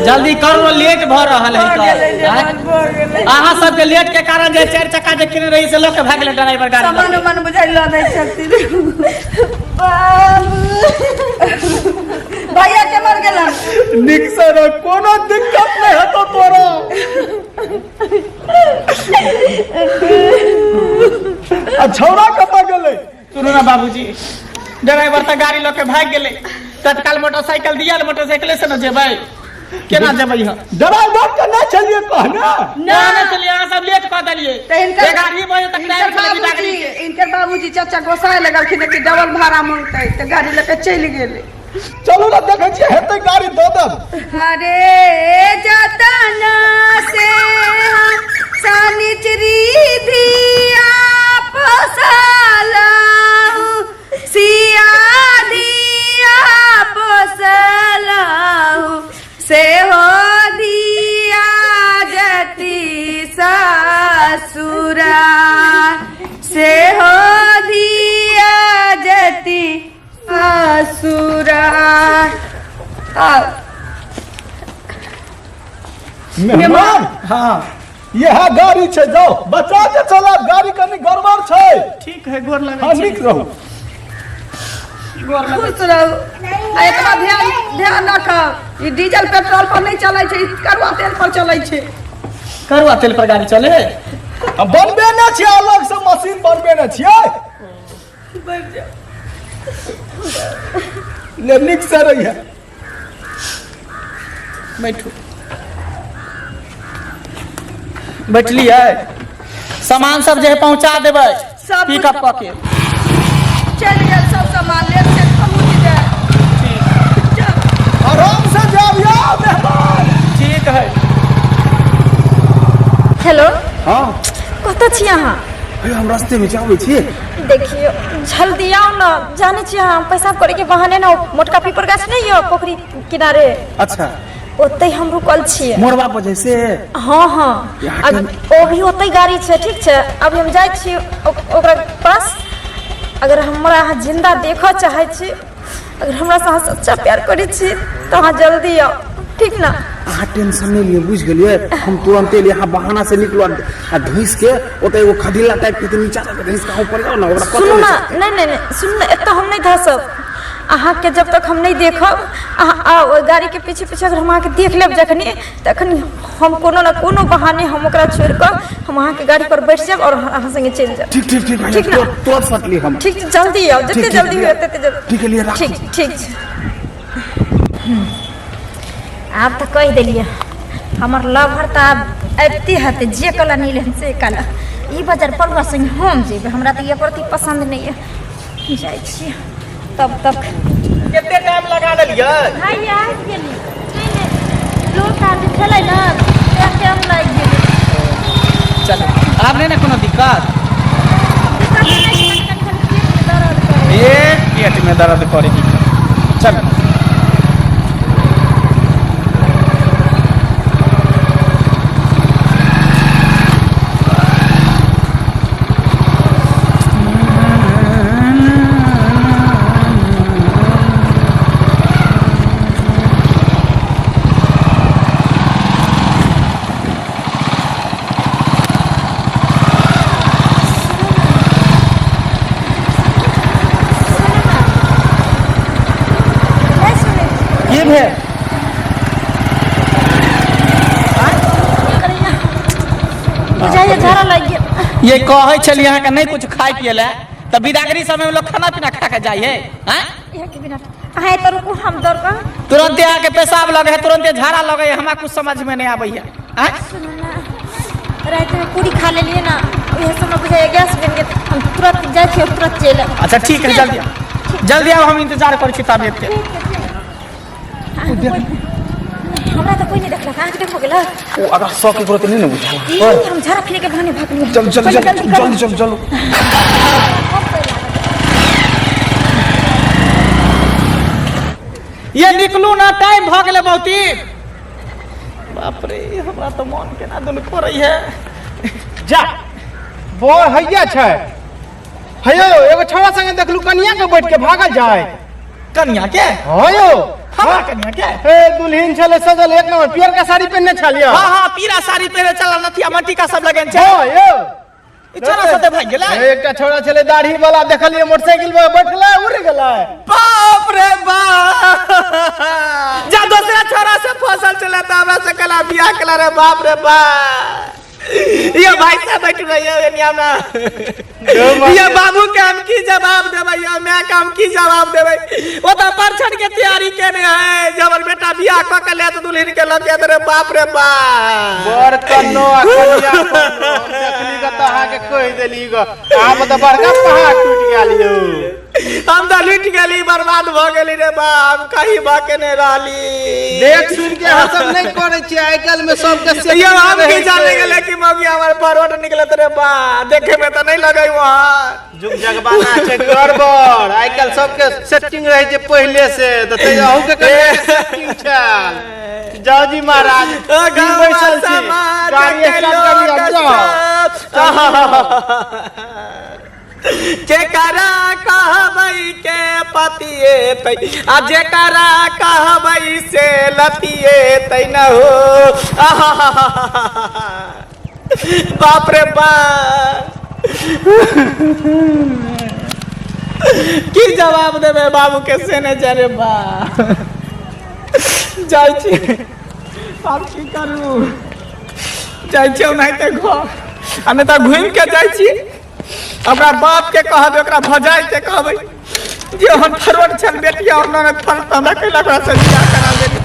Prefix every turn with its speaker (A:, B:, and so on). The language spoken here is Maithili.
A: जल्दी करू लेट भऽ रहल है
B: भऽ गेलै
A: तऽ। आँय?
B: मेहमान भऽ गेलै
A: अहाँ सबके लेट के कारण जे चारि चक्का जे किने रही से लऽ के भागि गेलै ड्राइवर गाड़ी लऽ
B: सामान
A: के।
B: उमान बुझाइ लऽ दै छथिन बाबू भैया के मर गेलन
C: नीक से रह कोनो दिक्कत नहीं हेतो तोरा आ छौड़ा कतऽ गेलै
A: सुनू ना बाबूजी ड्राइवर तऽ गाड़ी लऽ के भागि गेलै तत्काल मोटरसाइकिल दिया मोटरसाइकिले से न जेबै केना जेबै हम
C: ड्राइवर के नहि छलियै कहने
A: ना ना चलिए अहाँ सब लेट कऽ देलियै
B: तऽ हिनकर
A: 11 बजे तक टाइम
B: हिनकर
A: छलै बिदागरी
B: बाबूजी
A: के
B: हिनकर बाबूजी चाचा गोसाए लगलखिन कि डबल भाड़ा मांगतै तऽ गाड़ी लऽ के चलि गेलै
C: चलू ने देखै छियै हेतै गाड़ी दऽ देब
B: अरे जतना से हम शनिचरी धिया पोसलहुँ सिया धिया पोसलहुँ से हो धिया जति ससुरा से हो धिया जति ससुरा आ
C: मेहमान
A: हाँ
C: इएह गाड़ी छै जाओ बचा के चलाब गाड़ी कनि गड़बड़ छै
A: ठीक है गोर लगै
C: हाँ
A: छी।
C: नीक रहू
A: गोर लगै
B: खुश रहू आ एतबा ध्यान ध्यान राखब ई डीजल पेट्रोल पर नहि चलै छै ई करुआ तेल पर चलै छै
A: करुआ तेल पर गाड़ी चले
C: आ बनबे नहि छियै अलग से मशीन बनबे नहि छियै ले नीक से रहिए
A: बैठू बैठलियै सामान सब जे है पहुंचा देबै
B: सब
A: पिकअप कऽ के
B: चलि गेल सब सामान लेट से पहुँच जाए
C: आराम से जाब यौ मेहमान
A: ठीक है
D: हेलो
E: हाँ
D: कतऽ छी अहाँ
E: अरे हम रास्ते में जाबै छी
D: देखियौ जल्दी आउ ने जानै छियै अहाँ पेशाब करैके बहाने ने मोटका पीपर गाछ नहि यऽ पोखरी किनारे
E: अच्छा
D: ओतै हम रुकल छियै
E: मोड़वा पर जैसे
D: हँ हँ
E: यहाँ
D: अब ओ भी ओतै गाड़ी छै ठीक छै अभी हम जाइ छी ओकरा पास अगर हमरा अहाँ जिन्दा देखऽ चाहै छी अगर हमरा से अहाँ सच्चा प्यार करै छी तऽ अहाँ जल्दी आउ ठीक ने
E: अहाँ टेंशन नहीं लिअ बुझि गेलियै हम तुरंते एलियै अहाँ बहाना से निकलू आ धुसि के ओतऽ एगो खदीला टाइप के नीचा तक धुसि के ऊपर जाउ ने ओकरा पतो
D: सुनू
E: नहि
D: ना
E: चलतै।
D: नहीं नहीं नहीं सुनू ना एतऽ हम नहीं धसब अहाँके जब तक हम नहीं देखब अहाँ आउ ओहि गाड़ीके पीछे पीछे अगर हम अहाँके देख लेब जखनी तखनी हम कोनो ना कोनो बहाने हम ओकरा छोड़ि कऽ हम अहाँके गाड़ी पर बैठ जायब और अहाँ संगे चलि जायब
E: ठीक ठीक ठीक
D: ठीक ना?
E: तुरंत तुरंत सटली हम
D: ठीक छै, जल्दी आउ जते
E: ठीक,
D: जल्दी
E: ठीक,
D: हुए तते जल्दी
E: ठीक है, लिए राखू।
D: ठीक ठीक छै आब तऽ कहि देलियै हमर लवर तऽ आब अबिते हेतै जे कला नहि लेहन से कला ई बाजार पड़ुआ संगे हम जेबै हमरा तऽ एको रत्ती पसन्द नहि यऽ जाइ छियै तब तक
A: कते टाइम लगा देलियै
D: भाई आबि गेली नहि नहि लोक आर जे छलै ने तें टाइम लागि गेलै
A: चलू आब नहि ने कोनो दिक्कत
D: दिक्कत नहि छै, कनि कनि खाली पेटमे दर्द करै
A: ए पेट में दर्द करे चल
D: नहि सुनै
A: की भेल
D: बुझाइए झाड़ा लागि गेल
A: ये कहै छलियै अहाँके नहि कुछ खाइ पियै लए तऽ बिदागरी समय में लोग खाना पीना खा के जाइ है आँय?
D: एक मिनट अहाँ एतऽ रुकू हम दौड़ कऽ
A: तुरंते अहाँके पेशाब लगे है तुरंते झाड़ा लगे है हमरा कुछ समझ में नहीं आबै है आँय?
D: सुनू ना रातिमे पूरी खा लेलियै ना उएह समय बुझाइए गैस बनि गेल हम तुरंत जाइ छियै तुरंत चलि आयब
A: अच्छा ठीक है जल्दी आउ जल्दी आउ हम इंतजार करै छी तबियत के
D: हमरा तऽ कोइ नहि देखलक अहाँके देखो गेलक
E: ओ अगर सौ के तुरंत नहीं ने बुझाला
D: ई हम झाड़ा फिरे के बहाने भागलियै
E: चल चल चल
D: जल्दी करू।
E: जल्दी चल चलो
A: ये निकलू ना टाइम भऽ गेलै बहुत ही बाप रे हमरा तऽ मन केना दुन करै है
F: जा बड़ हैया छै हेयो एगो छौड़ा संगे देखलू कनिया के बैठ के भागल जाय
A: कनिया के?
F: हाँ यौ।
A: हमरा कनिया के?
F: हे दुल्हन छलै सजल एक नंबर, पियर का साड़ी पहिरने छलियै।
A: हाँ हाँ, पीरा साड़ी पहिरे चला, नथिया मटिका सब लगेन छै।
F: हाँ यौ।
A: ई छोरा साथे भागि गेलै?
F: हे, एकटा छोरा छलै दाढ़ी वाला, देखलियै मोटरसाइकिल पर बैठलै, उड़ि गेलै।
A: बाप रे बाप, जा दोसरा छोरा से फसल चला त हमरा से कला बियाह कला रे। बाप रे बाप, ये भाई साहब बैठ रही है एनिया में। ये बाबू के हम की जवाब देबै? ये my के हम की जवाब देबै? ओ त परछन के तैयारी केने है जे हमर बेटा बियाह क के ले त दुल्हन के लग के रे। बाप रे बाप,
F: बड़ कन्नो आ कनिया कन्नो। हम देखली ग तऽ अहाँके कहि देली ग। आब तऽ बड़का पहाड़ टूटि गेल यौ।
A: हम तऽ लुटि गेली, बर्बाद भऽ गेली रे बाप, कहीं भऽ के नहि रहली।
F: देख सुन के अहाँ सब नहि करै छियै। आइ काल्हि मे सबके
A: यौ, हम की
F: रहै
A: जाने
F: छै।
A: गेले कि मम्मी हमर परोट निकलत रे बा, देखे में तऽ नहीं लगे वहाँ।
F: जुग जगबाना छै गड़बड़। आइ काल्हि सबके सेटिंग रहै छै पहिले से, तऽ तै अहूँ के कनिया के सेटिंग छल। जाउ जी महाराज,
A: ओ
F: की
A: गाँव
F: बैसल छी?
A: समाज
F: गाड़ी
A: के
F: स्टार्ट करियौ,
A: लोक
F: जाउ।
A: सब। जेकरा कहबै के पतिएतै आ जेकरा कहबै से लतिएतै न हो। बाप रे बाप, की जवाब देबै बाबू के से नहि जाने बा। जाइ छी, आब की करू? जाइ छी ओनाहिते घर आ नहि तऽ घुमि के जाइ छी। ओकरा बाप के कहबै, ओकरा भजाइ के कहबै जे हम फरवट छल बेटी और ननद फल हमरा कैला ओकरा से बियाह करा देली।